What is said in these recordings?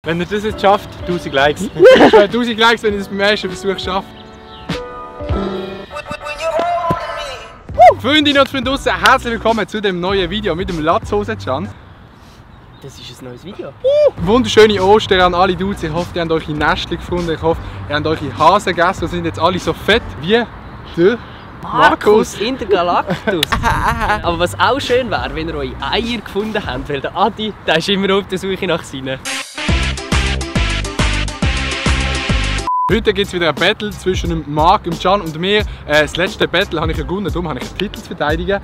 Wenn ihr das jetzt schafft, 1000 Likes. 1000 Likes, wenn ich das beim ersten Versuch schaffe. Freundinnen und Freunde draussen, herzlich willkommen zu dem neuen Video mit dem Latzhosen-Can. Das ist ein neues Video. Wunderschöne Ostern an alle Dudes. Ich hoffe, ihr habt eure Nestchen gefunden. Ich hoffe, ihr habt eure Hasen gegessen. Wir sind jetzt alle so fett wie der Markus Intergalactus. Aber was auch schön wäre, wenn ihr eure Eier gefunden habt, weil der Adi, der ist immer auf der Suche nach seinen. Heute gibt es wieder ein Battle zwischen dem Marc, dem Can und mir. Das letzte Battle habe ich gewonnen, darum habe ich einen Titel zu verteidigen.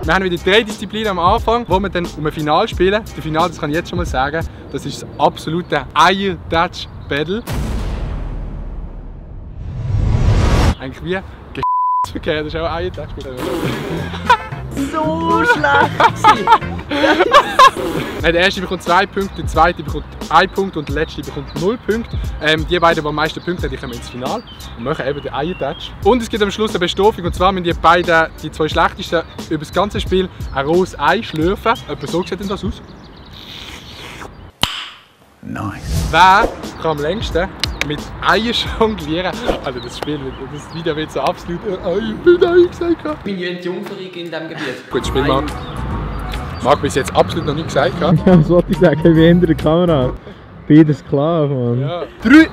Wir haben wieder 3 Disziplinen am Anfang, wo wir dann um ein Finale spielen. Das Finale, das kann ich jetzt schon mal sagen, das ist das absolute Eier-Touch-Battle. Eigentlich wie Verkehr, das ist auch ein Eier-Touch-Battle. So schlecht! Der erste bekommt 2 Punkte, der zweite bekommt 1 Punkt und der letzte bekommt 0 Punkte. Die beiden, die am meisten Punkte haben, die kommen ins Finale und machen eben den Eier-Touch. Und es gibt am Schluss eine Bestufung, und zwar müssen die beiden, die 2 schlechtesten, über das ganze Spiel ein rohes Ei schlürfen. Etwa so sieht denn das aus. Nice. Wer kann am längsten mit Eier jonglieren? Also das Video wird so absolut ich bin Ei gesagt. Ich bin ja entjungferig in diesem Gebiet. Gutes Spiel, Marc. Marc bis jetzt absolut noch nicht gesagt. Ja, was wollte ich sagen? Wie hinter der Kamera. Beides klar, Mann. Ja. 3,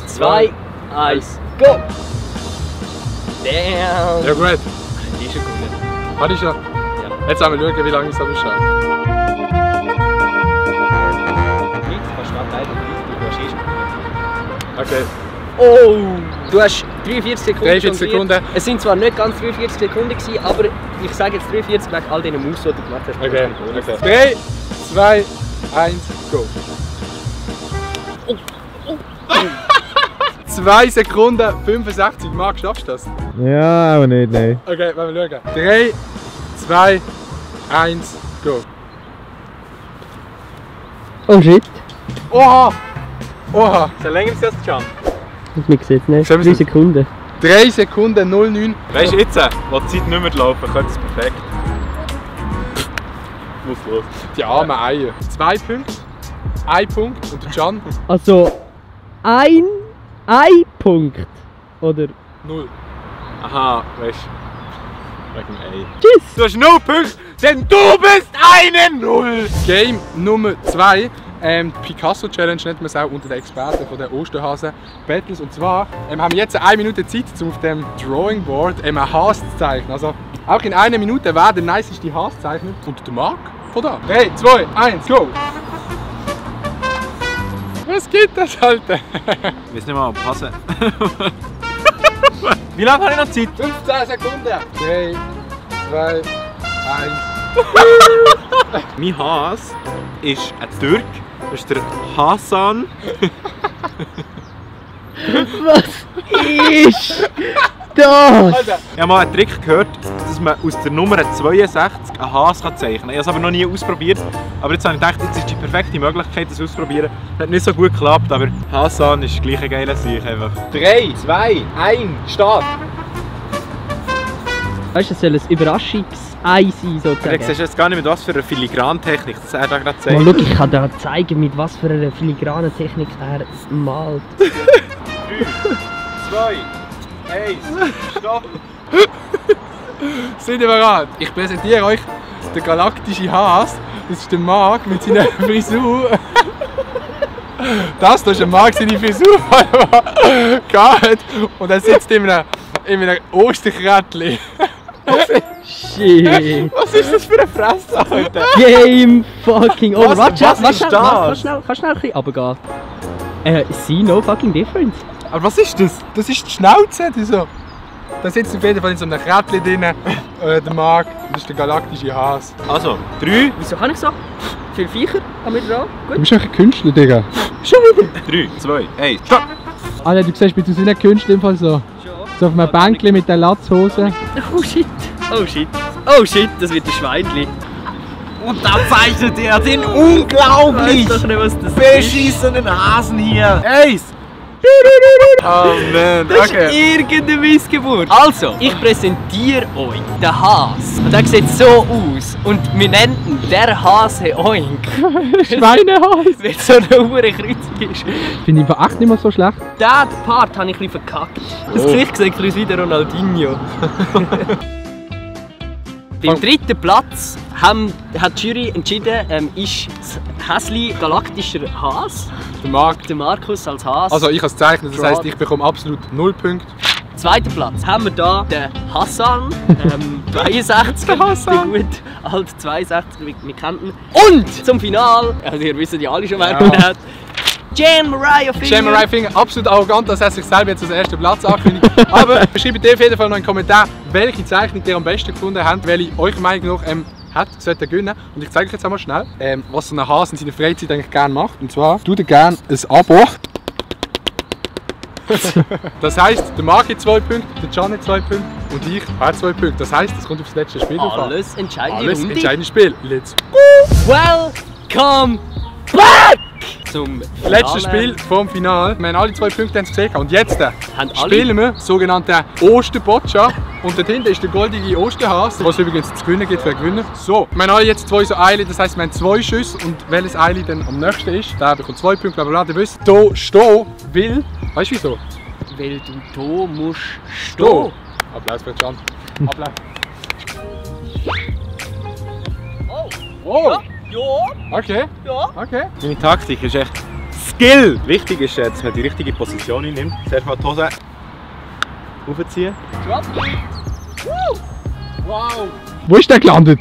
2, 1, go! Damn! Ja gut. Die ist schon gut. Warte schon. Ja. Jetzt haben wir schauen, wie lange es so beschreibt. Nichts, kannst du ableiten, du hast Okay. Oh! Du hast 43 Sekunden. 43 Sekunden. Es sind zwar nicht ganz 43 Sekunden gewesen, aber ich sage jetzt 43 wegen all diesen Moves, die du gemacht hast. Okay. 3, 2, 1, go! 2 Sekunden 65. Marc, schaffst du das? Ja, aber nicht, nein. Okay, wollen wir schauen. 3, 2, 1, go! Oh shit! Oha! Oha! So länger ist das Can. Man sieht es nicht. Sehen wir 3 es? Sekunden. 3 Sekunden 09. Weißt du, jetzt, wo die Zeit nicht mehr laufen, könnte es perfekt. Muss los. Die armen Eier. 2 Punkte, 1 Punkt und der Can Also, ein Punkt. Oder? 0. Aha, weißt du. Wegen dem Ei. Tschüss! Du hast 0 Punkte, denn du bist eine 0! Game Nummer 2. Picasso Challenge nennt man es auch unter den Experten von den Osterhasen Battles. Und zwar haben wir jetzt 1 Minute Zeit, um auf dem Drawing Board ein Has zu zeichnen. Also auch in 1 Minute wer der niceste Has zeichnet. Und der Marc von da. 3, 2, 1, go! Was gibt das, Alter? Ich weiß nicht mal, passen. Wie lange habe ich noch Zeit? 15 Sekunden! 3, 2, 1. Mein Has ist ein Türk. Das ist der Hasan. Was ist das? Alter. Ich habe mal einen Trick gehört, dass man aus der Nummer 62 einen Has zeichnen kann. Ich habe es aber noch nie ausprobiert. Aber jetzt habe ich gedacht, jetzt ist die perfekte Möglichkeit, das auszuprobieren. Hat nicht so gut geklappt, aber Hasan ist gleich ein geiler Sieg einfach. 3, 2, 1, Start! Weißt du, das soll ein Überraschungsei sein, sozusagen. Du siehst jetzt gar nicht, mit was für einer Filigrantechnik das er da gerade zeigt. Mal, schau, ich kann dir zeigen, mit was für einer filigranen Technik er malt. 3, 2, 1, stopp! Seid ihr bereit? Ich präsentiere euch den galaktischen Has. Das ist der Marc mit seiner Frisur. Das ist der Marc, seine Frisur, die er hat. Und er sitzt in einem Osterkrätchen. Shit! Was ist das für eine Fresse, Alter? Game fucking over! Was ist das? Kannst schnell ein bisschen runtergehen? See no fucking difference. Aber was ist das? Das ist die Schnauze. So. Da sitzt auf jeden Fall in so einem Krätchen drin, der Marc. Das ist der galaktische Has. Also, 3, Wieso kann ich so? Viele Viecher haben wir dran. Du Gut. bist ein Künstler, Digga. Schon wieder! 3, 2, 1, stopp! Alter, du siehst bei so einem Künstler im Fall so. So auf einem Bänkchen mit der Latzhose. Oh shit! Oh shit! Oh shit, das wird ein Schweinchen. Und da zeichnet er den unglaublich Weiß doch nicht, was das ist. beschissenen Hasen hier. 1, Oh man, Das okay. ist irgendeine Missgeburt. Also, ich präsentiere euch den Hase. Und der sieht so aus. Und wir nennen ihn der Hase Oink. Schweinehase. Weil so eine hohe Kreuzung ist. Finde ich echt nicht mehr so schlecht. Diesen Part habe ich ein bisschen verkackt. Das Gesicht sieht ein bisschen wie der Ronaldinho. Beim dritten Platz hat die Jury entschieden, ist das Häsli galaktischer Hase. Der Markus als Hase. Also ich als Zeichner, das heisst, ich bekomme absolut 0 Punkte. Zweiter Platz haben wir da den Hassan, 62, der gut alt 62, wir kennen ihn. Und zum Finale, also ihr wisst ja alle schon, wer gewonnen hat, Jan Mariah Finger. Jan Mariah Finger, absolut arrogant, dass er sich selber jetzt als ersten Platz ankündigt. Aber schreibt ihr auf jeden Fall noch einen Kommentar, welche Zeichnung ihr am besten gefunden habt, welche eurer Meinung nach sollte gewinnen. Und ich zeige euch jetzt einmal schnell, was so ein Hase in seiner Freizeit eigentlich gerne macht. Und zwar tut er gerne ein Abo. Das heisst, der Marc hat 2 Punkte, der Can hat 2 Punkte und ich habe 2 Punkte. Das heisst, es kommt aufs letzte Spiel drauf an. Alles entscheidende Alles Runde. entscheidende Spiel. Let's go! Welcome back! Zum Finale. Letztes Spiel vom Finale. Wir haben alle 2 Punkte gesehen. Und jetzt spielen wir sogenannten Osterboccia. Und dort hinten ist der goldige Osterhase, was es übrigens zu gewinnen gibt für einen Gewinner. So, wir haben alle jetzt 2 so Eile, das heisst, wir haben 2 Schüsse. Und welches Eile dann am nächsten ist, der bekommt 2 Punkte. Bla bla bla. Ihr wisst, hier stehen will. Weißt du wieso? Weil du hier musst stehen. Applaus für Can. Applaus. Oh! Ja, Okay. ja. Okay. Meine Taktik ist echt Skill. Wichtig ist, dass man die richtige Position nimmt. Zuerst mal die Hose aufziehen. Wow! Wo ist der gelandet?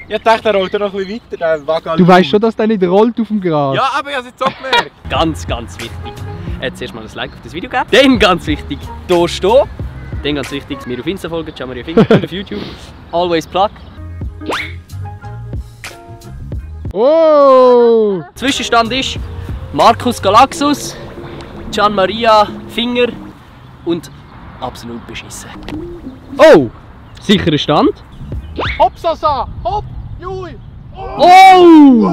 Ich dachte, der rollt noch ein bisschen weiter. Der Wagen. Du weißt schon, dass der nicht rollt auf dem Gras. Ja, aber ich habe es jetzt auch gemerkt. Ganz, ganz wichtig. Jetzt erst mal ein Like auf das Video geben. Dann ganz wichtig, hier stehen. Dann ganz wichtig, mir auf Insta folgen, Jan Mariah Finger und auf YouTube. Always Plug. Oh! Zwischenstand ist Markus Galaxus, Jan Mariah Finger und absolut beschissen. Oh! Sicherer Stand. Hopp, Sasa! Hopp! Jui! Oh!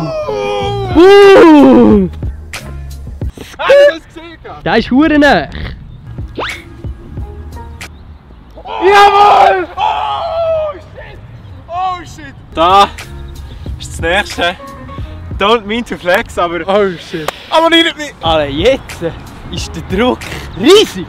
Hast du das gesehen? Der ist hure nah. Jawohl! Oh shit! Oh shit! Da ist das nächste. Don't mean to flex, aber Oh shit! abonniert mich! Aber jetzt ist der Druck riesig.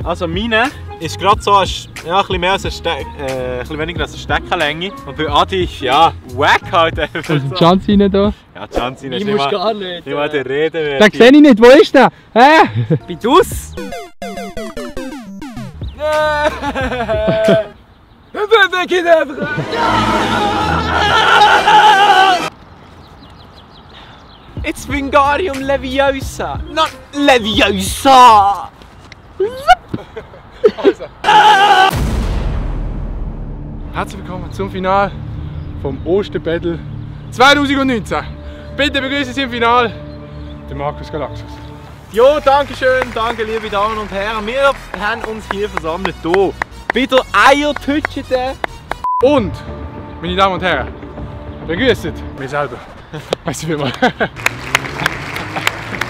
Also meine ist gerade so, ja, ein bisschen mehr als ein bisschen weniger als eine Steckenlänge. Und bei Adi ist ja wack halt einfach Was ist so. Chance rein da? Ja, Chansi Ich ist muss nicht gar nicht. mal der Rede wert. Den sehe ich nicht, wo ist der? Hä? Bei Dus? It's Wingardium Leviosa, not Leviosa! Also. Herzlich willkommen zum Finale vom Osterbattle 2019. Bitte begrüßen Sie im Finale den Markus Galaxus. Jo, danke schön, danke liebe Damen und Herren. Wir haben uns hier versammelt, hier bei der Eiertütschete. Und, meine Damen und Herren, begrüßen mich selber. Weißt du wie mal?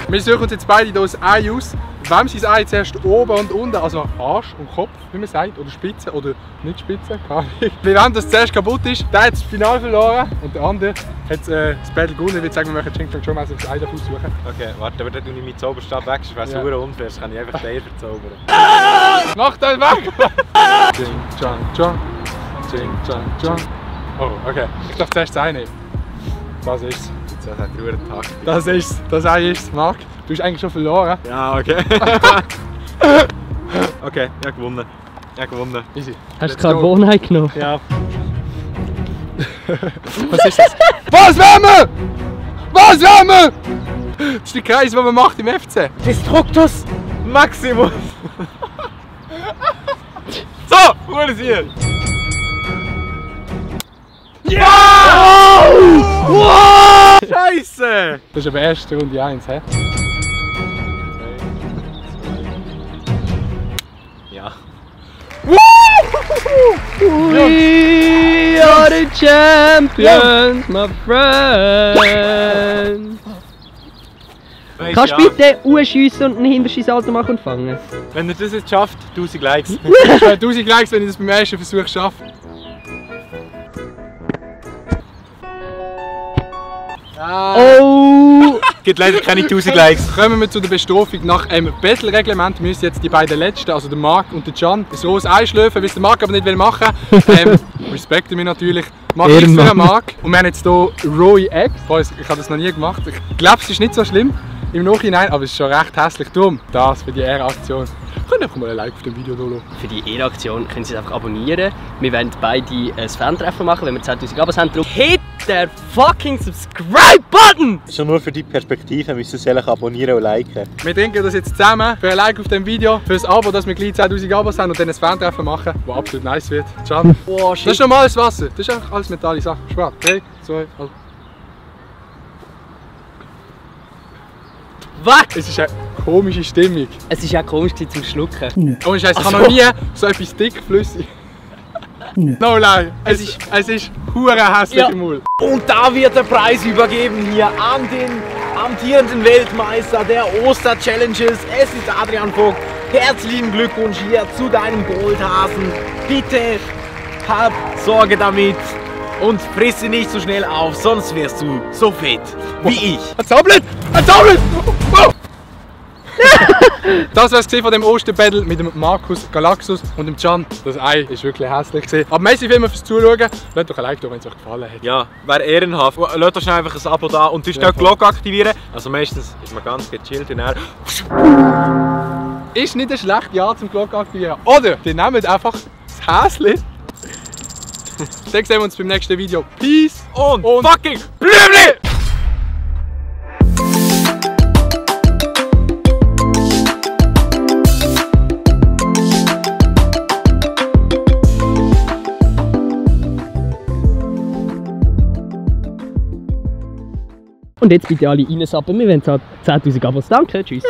Wir suchen uns jetzt beide hier ein Ei aus. Wem sein Ei zuerst oben und unten, also Arsch und Kopf, wie man sagt, oder Spitze oder nicht Spitze, keine Ahnung. Wem das zuerst kaputt ist, der hat das Finale verloren und der andere hat das Battle gewonnen. Ich würde sagen, wir machen Ching Chong das Ei aussuchen. Okay, warte, aber dann tue ich meinen Zauberstab weg, sonst wäre es Ja. unfair, sonst kann ich einfach den verzaubern. Mach den weg! Ching Chong Chong. Ching Chong Chong. Oh, okay. Ich darf zuerst das Ei nehmen. Das ist's. Das hat eine Taktik. Das ist's. Das Ei ist's. Marc, du hast eigentlich schon verloren. Ja, okay. Okay, ich habe gewonnen. Ich habe gewonnen. Easy. Hast Let's du go. Carbonite genommen? Ja. Was ist das? Was wollen wir? Was wollen wir? Das ist der Kreis, den man macht im FC. Destructus Maximus! So, wo ist hier? Ja! Wow! Scheiße! Das ist aber erste Runde 1, hä? Ja. We are the champions, my friend. Kannst du bitte schiessen und einen hintersten Salto machen und fangen? Wenn ihr das jetzt schafft, 1000 Likes. 1000 Likes, wenn ich das beim ersten Versuch schaffe. Oh! Gibt leider keine 1000 Likes. Kommen wir zu der Bestrafung. Nach dem Battle-Reglement müssen jetzt die beiden Letzten, also der Marc und der Can, ein rohes Ei schlürfen, weil es der Marc aber nicht machen will. Respekte mich natürlich. Mach ich für den Marc. Und wir haben jetzt hier rohe Eggs. Ich habe das noch nie gemacht. Ich glaube, es ist nicht so schlimm im Nachhinein, aber es ist schon recht hässlich. Darum das für die Ehrenaktion. Könnt einfach mal ein Like auf dem Video lassen. Für die Ehrenaktion können Sie es einfach abonnieren. Wir werden beide ein Fan-Treffen machen, wenn wir 10'000 Abos haben. Hit der fucking Subscribe-Button! Schon nur für die Perspektive müssen Sie abonnieren und liken. Wir trinken das jetzt zusammen für ein Like auf dem Video, für das Abo, dass wir gleich 10'000 Abos haben und dann ein Fan-Treffen machen, das absolut nice wird. Can. Oh, das ist normales Wasser, das ist einfach alles Metall, Sachen. Schwarz. 3, 2, also. Was? Es ist eine komische Stimmung. Es ist ja komisch zum Schlucken. Ohne Scheiß, ich habe noch nie so etwas dickflüssig. No lie, es ist hure hässlich im Mund. Und da wird der Preis übergeben hier an den amtierenden Weltmeister der Oster-Challenges. Es ist Adrian Vogt. Herzlichen Glückwunsch hier zu deinem Goldhasen. Bitte hab Sorge damit und friss ihn nicht so schnell auf, sonst wirst du so fett wie ich. Ein Tablet! Ein Tablet! Oh. Das war es von dem Oster-Battle mit dem Markus Galaxus und dem Can. Das Ei ist wirklich hässlich gewesen. Aber merci vielmals fürs Zuschauen. Lasst doch ein Like da, wenn es euch gefallen hat. Ja, wäre ehrenhaft. Lasst euch einfach ein Abo da und die Glocke aktivieren. Also meistens ist man ganz gechillt und ist nicht eine schlechte Art zum Glocke aktivieren. Oder die nehmen einfach das Häschen. Dann sehen wir uns beim nächsten Video. Peace und fucking Blümli! Und jetzt bitte alle reinsappen, wir wollen 10'000 Abos. Danke, tschüss.